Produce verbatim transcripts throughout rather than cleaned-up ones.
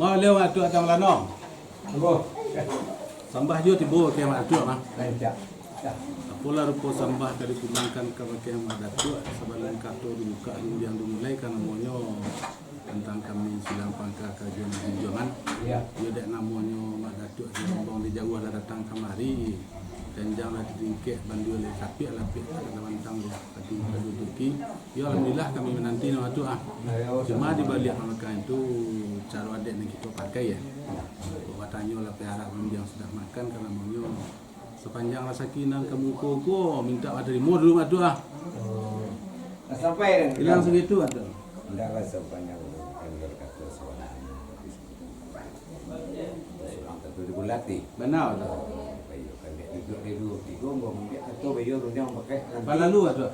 Alio Mak Datuak Tang Lano. Ambo. Sambah jo tibo ka Mak Datuak mah. Rancak. Dah. Apolah rupo sambah ka dipulangkan kabake Mak Datuak, sabalun kato dibukak rundiang dimulai, ka namonyo tantang kami silang pangka karajo nan junjuangan. Iyo. Iyo dek namonyo Mak Datuak di Lombok di jauah lah datang kamari. Janjang lah di tingkek, bandia lah di tapiak, lapiak tak ada bantang, di ati tak ada duduki. Yo, alhamdulillah, kami mananti nan tu ah. Cuma di baliak pamakan tu, caro adat nan kito pakai, yo. Batanyo lah, piara rundiang sudah makan, ka namonyo sapanjang rasaki nan ka muko ko, mintak batarimo dulu mak tu ah. Lah sampai dah. Bilang sagitu mak tu. Indak lah sapanjang, bukan berkata salah. Surang tantu dibulati. Bana tu. Bayu kan dek duduak dek duo tigo, ambo mambiak kato bayu rundiang pakai nanti. Palalu tu.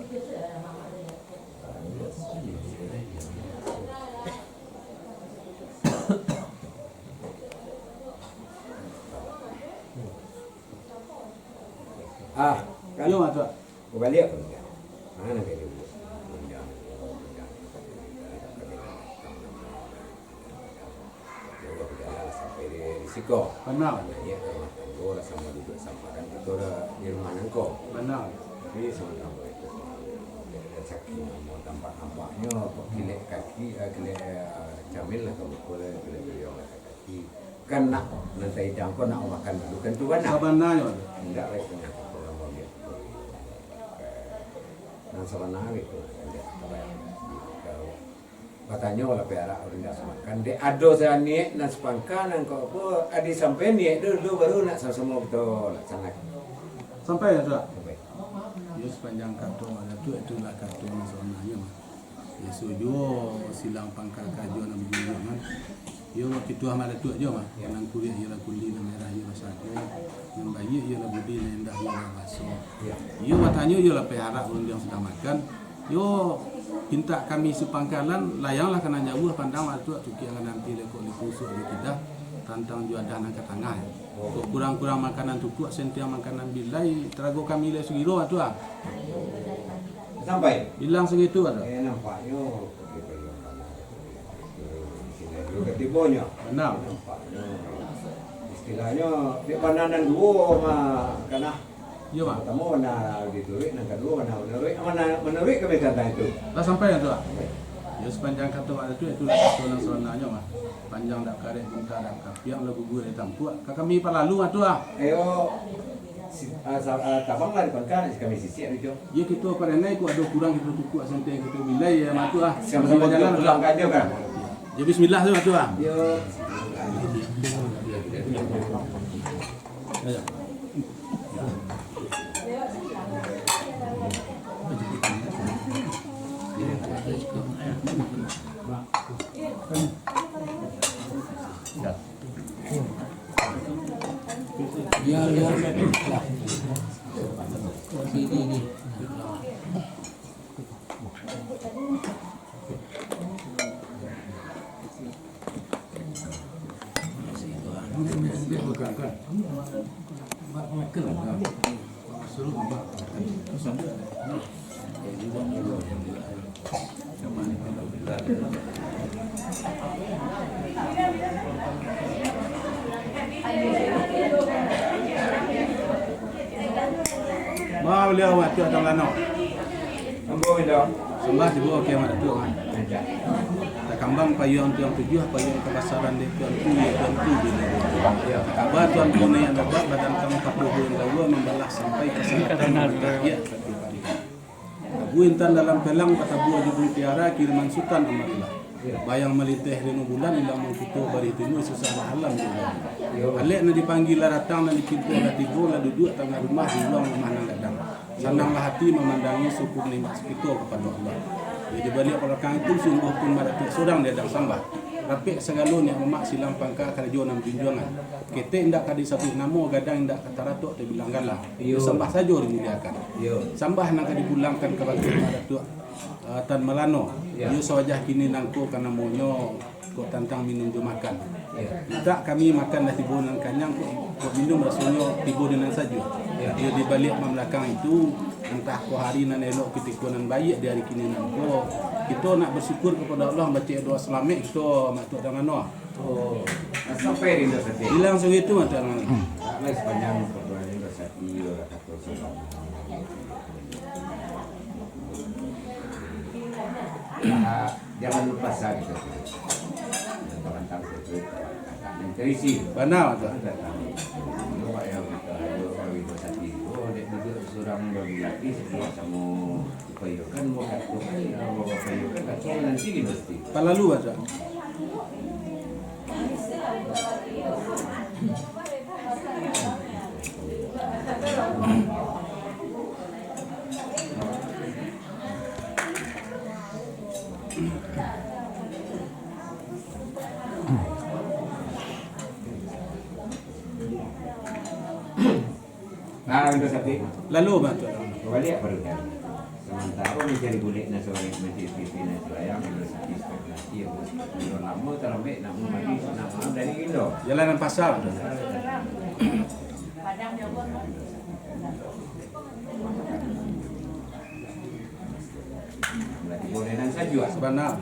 Ah, kan? Yo, Mak Tuak. Babaliak pun dia. Mana dia dulu? Rundiang, rundiang. Jauah bajalan sampai di, di siko. Bana. Naiak ka rumah tanggo lah, samo duduak samo kan, kito lah di rumah nangko. Bana. Tapi samo-samo itu, rasaki namo tampak-nampaknyo, kok kilek kaki, eh, kilek, eh, camin lah ka muko lah, kilek baliau lah ka kaki. Kan nak, nan taidang ko nak makan dulu kan tu bana. Sabananyo. Indak lai tangah ko lah mau liek. Nan sabananyo itu, indak tabayang. Batanyo lah piara urang dak samakan. Dek ado saniek nan sapangka nan kok apo, adi sampai niek dulu, baru nak samo-samo kito laksanakan. Sampai, Mak Tuak? Sampai. Yo, sapanjang kato Mak Datuak, itulah kato nan sabananyo mah. Biaso juo silang pangka karajo nan bajunjuangan. Iyo, pituah Mak Datuak juo mah. Nan kuruih iyolah kundi, nan merah iyolah sago, nan baiak iyolah budi, nan indah iyolah baso. Iyo, batanyo iyolah piara urang nan sadang makan. Yo, pintak kami sapangka, layanglah ka nan jauah, pandang Mak Datuak, tukiang ka nan ati, lekok liku, usuak jo kidah, tantang jo adah nan ka tangah. Kok kurang-kurang makanan tukuak, sentiang makanan bilai, tarago kami lai sugiro, Mak Tuak ah. Sampai? Bilang sagitu, Mak Tuak. Eh, nampaknyo. Sini dulu katibonyo. Bana. Nampaknyo. Istilahnyo, dek bana nan duo mah, kanah. Iyo, Mak. Partamo bana dituruik, nan kaduo bana manuruik. Bana manuruik kami tantang itu. Lah sampai, Mak Tuak? Sampai. Yo, sapanjang kato Mak Datuak, itulah kato nan sabananyo mah. Panjang dak karek, bunta dak kapiang, lah gugur dari tampuak. Ka kami palalu, Mak Tuak ah. Ayo, si-, ah, sa-, ah, tabang lah di pangka, nak kami sisiak, Mak Tuak. Yo, kito paranai, kok ado kurang kito tukuak, sentiang kito bilai, yo, Mak Tuak ah. Samo-samo kito pulang ka Anjo, kan? Yo, bismillah tu, Mak Tuak ah. Yo. Ya, ya. Sini, ni. Baa baliau, Mak Datuak Tang Lano? Ambo mintak. Sambah tibo ka Mak Datuak, ah. Takambang payuang tiang tujuah, payuang kabasaran dek Tuanku, yo Tuanku, bilo. Takaba Tuanku naiak babak, badan tang paduo bulan lawa, mambalah sampai ka salatan, mambalah rakyat. Abu intan dalam pelang, batabua jo mutiara, kiriman Sutan Amarullah. Bayang malinteh rino bulan, ilang mangkito barih timbua, susah lah alam di alam. Alek nan dipanggia lah datang, nan dipinta lah tibo, lah duduak tangah rumah, di ruang rumah nan gadang. Sananglah ati mamandangi, syukur nikmat kito kapado Allah. Di baliak balakang itu, sungguahpun Mak Datuak surang di adang sambah. Rapek sagalo niaik mamak, silang pangka karajo nan bajunjuangan. Ketek indak ka disabuik namo, gadang indak ka taratok tabilang gala. Iyo. Sambah sajo dimuliakan. Iyo. Sambah nan ka dipulangkan kabake Mak Datuak, eh, Tan Malano. Iyo. Iyo sawajah kini nangko ka namonyo kok tantang minum jo makan. Iyo. Indak kami makan lah tibo nan kanyang, kok, kok minum rasonyo tibo di nan sajuak. Iyo. Iyo di baliak mamalakang itu, antah ko hari nan elok, kutiko nan baiak di ari kini nangko, kito nak basyukur kapado Allah, mambaco doa salamaik kito, Mak Datuak Tan Malano. Oh, sampai Rindu Sati. Bilang sagitu mah, Tuan. Tak lah, sepanjang perbualan Rindu Sati, lah kata saudara. Ah, jangan lupa saja. Tentang itu, yang terisi. Bana, Tuan. Ada tamu. Yo, Pak, yang kita, yo, Rindu Sati. Oh, dek duduk surang, dua laki, sebelah sama. Palalu, Pak. Ah, Rindu Sati. Lalu, Mak Tuan. Baliak baru dah. Samantaro mancari bulek nan sabanyak, mancari pipi nan salayang, Rindu Sati spekulasi, yang lamo talambek nak mamadi, nak maaf dari Indo. Jalan nan pasal tu. Sabana.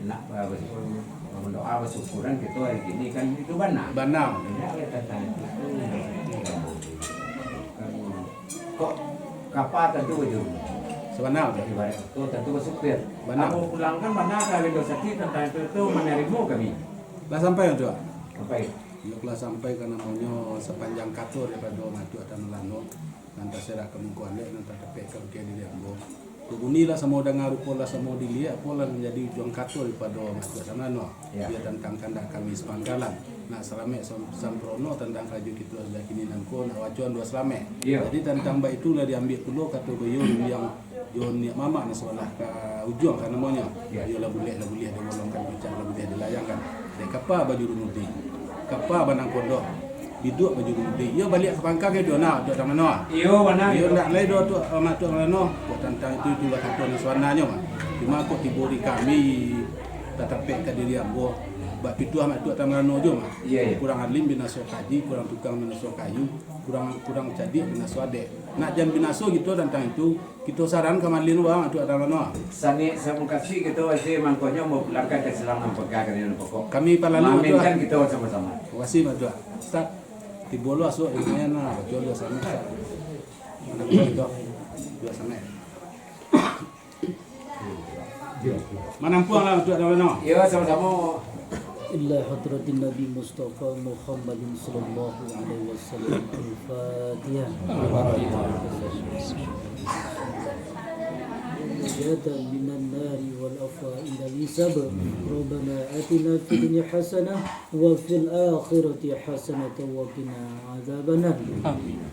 Nak, eh, bersyukuran kito hari kini kan itu bana. Bana. Indak ado tantang itu. Kok kapa tantu bajuru. Sabana tu. Ibarat kata tantu basupir. Bana. Ambo pulangkan bana ka Rindu Sati tantang itu tu manarimo kami. Lah sampai tu? Sampai. Iyo, lah sampai ka namonyo sapanjang kato daripado Mak Tuak Tamalano, nan taserak ka muko alek, nan tatapek ka bukeh diri ambo. Kok bunyi lah samo danga, rupo lah samo diliek, apo lah manjadi ujuang kato daripado Mak Tuak Tamalano. Iyo. Iyo tantang kandak kami sapangkalan. Nak salamaik sam-, sampurono tantang karajo kito sajakini nangko, nak baco ando salamaik. Iyo. Jadi tantang baitu lah diambiak pulo kato baiyo rundiang jo niaik mamak nan sabalah ka ujuang ka namonyo. Iyo. Iyo lah buliah, lah buliah dibolongkan, puncak lah buliah dilayangkan. Dek kapa bajuru mudik, kapa banangkodo, biduak bajuru mudik. Iyo baliak ka pangka kito, nah, Tuak Tamalano. Iyo, bana. Iyo ndak lai doh tu, Mak Tuak Tamalano. Kok tantang itu, itulah kato nan sabananyo mah. Cuma kok tibo di kami, tatapek ka diri ambo, bak pituah Mak Tuak Tamalano jo mah. Iyo, iyo. Kurang alim binaso kaji, kurang tukang binaso kayu, kurang, kurang cadiak binaso adek. Nak jan binaso kito tantang itu, kito saran ka malin bang, Mak Tuak Tamalano. Sanik samukasuik kito, wasi mangkonyo mau pulangkan ka silang nan peka kami nan pokok. Kami palalu, Mak Tuak. Mamintan kito samo-samo. Wasi, Mak Tuak. Ustaz, tibo lo asuak, lumayan lah, baco dua sanik, Ustaz. Manampuang kito, dua sanik. Manampuang lah Mak Tuak Tamalano. Iyo, samo-samo. Ila hadratin Nabi Mustafa Muhammadin sallallahu alaihi wasallam. Al-Fatihah. Najatan minan nari wal afwa indal hisab. Rabbana atina fid dunya hasanah wa fil akhirati hasanatan wa qina adzabannar. Amin.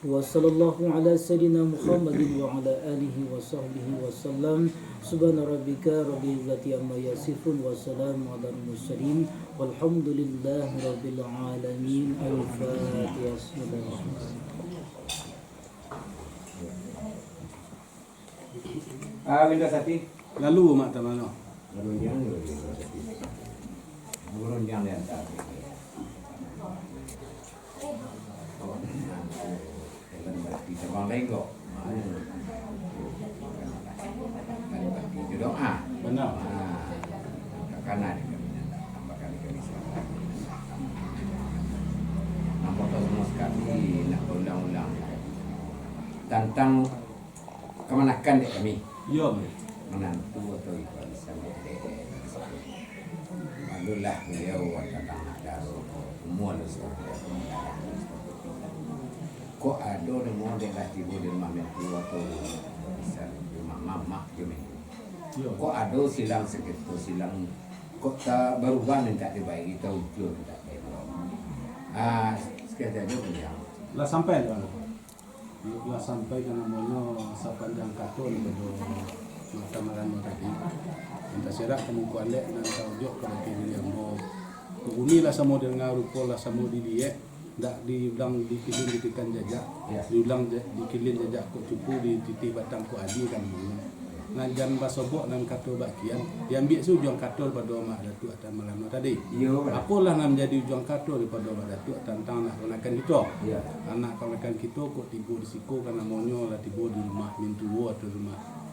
Wa sallallahu ala sayyidina Muhammadin wa ala alihi wa sahbihi wa sallam. Subhana rabbika rabbil izzati amma yasifun wa salamun alal mursalin. Walhamdulillahi rabbil alamin. Al-Fatihah. Ah, Rindu Sati. Lalu, Mak Tamalano. Barundiang dulu, Rindu Sati. Barundiang di antara. Jalan bati cabang lenggok. Jalan bati jo doa. Bana. Ah, ka kanan kami tambahkan kami selamat. Nampak tu samo sakali nak baulang-ulang. Tantang kamanakan dek kami. Iyo. Manantu atau iko bisa dek. Malulah baliau tantang nak daro, umua lo sudah. Kok ado namo dek lah tibo di rumah mintu atau bisa di rumah mamak jo mintu. Iyo. Kok ado silang sakito, silang kok tabarubah mintak dibaiki, taujua mintak dibaiki. Ah, sakito ajo baliau. Lah sampai, Tuan. Lah sampai ka namonyo sapanjang kato daripado Mak Tamalano tadi. Nan taserak ka muko alek, nan taojok ka bukeh diri ambo. Kok bunyi lah samo didanga, rupo lah samo diliek, ndak diulang dikilin ditikan jajak, iyo, diulang ja-, dikilin jajak kok cupu, dititih batang kok adi ka namonyo. Nan jan basobok nan kato bak kian, diambiak se ujuang kato daripado Mak Datuak Tamalano tadi. Iyo, Pak. Apolah nan manjadi ujuang kato daripado Mak Datuak tantang anak kamanakan kito? Iyo. Anak kamanakan kito kok tibo di siko ka namonyo lah tibo di rumah mintuo atau rumah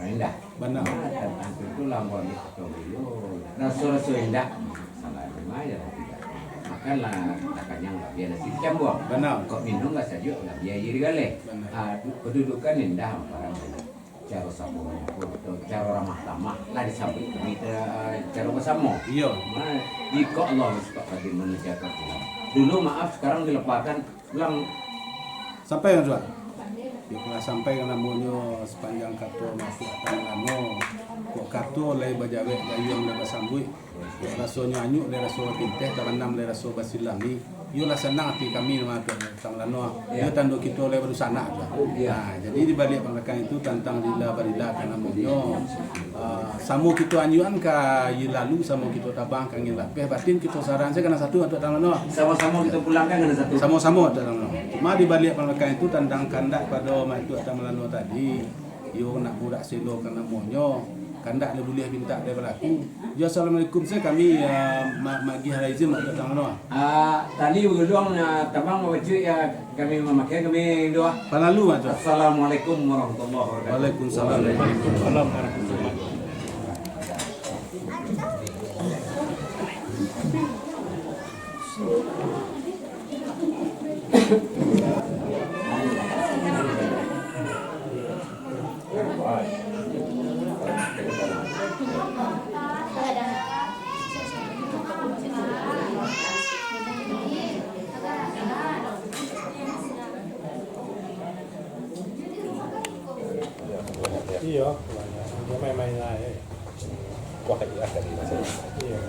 Rendah. Bana. Nah, tantang tu lah, ambo ambiak kito dulu. Raso-raso indak. Salah dengar yo, tidak. Makanlah, lah kanyang, lah bialah si cambuang. Bana. Kok minum lah sajuak, lah bia aia digaleh. Bana. Ah, du-, kedudukan indah, barang banyak. Caro sapo manyapo, atau caro ramah tamah, lah disambuik kami, eh, caro basamo. Iyo. Nah, jikok Allah suka hadir manjaga pulang. Dulu maaf, sekarang dilepaskan pulang. Sampai, Wan Suak? Lah sampai ka namonyo sapanjang kato Mak Atuak Tamalano. Kok kato lai bajawek, gayuang lai basambuik. Kok rasonyo anyuik lai raso batinteh, taranam lai raso basilami. Iyolah sanang ati kami, Mak Atuak Tamalano. Iyo tando kito lai badunsanak tu. Nah, jadi di baliak balakang itu tantang lila barila ka namonyo. Ah, samo kito anyuikan ka angin lalu, samo kito tabang ka angin lapeh, batin kito sarahan sajo ka nan satu, Mak Atuak Tamalano. Samo-samo kito pulangkan ka nan satu. Samo-samo, Mak Atuak Tamalano. Cuma di baliak balakang itu tantang kandak pado Mak Atuak Tamalano tadi, iyo nak budak selo ka namonyo, kandak lah buliah mintak dari balaku. Yo, assalamualaikum, sajo kami, ah, ma-, magiah izin, Mak Atuak Tamalano. Ah, tali baguluang, ah, tabang babacuik, ah, kami mamakai, kami doa. Palalu, Mak Atuak. Assalamualaikum warahmatullahi wabarakatuh. Waalaikumsalam. Waalaikumsalam warahmatullahi wabarakatuh. Iyo, banyak. Dia main-main aja. Wah, iya, tadi rasanya. Iyo.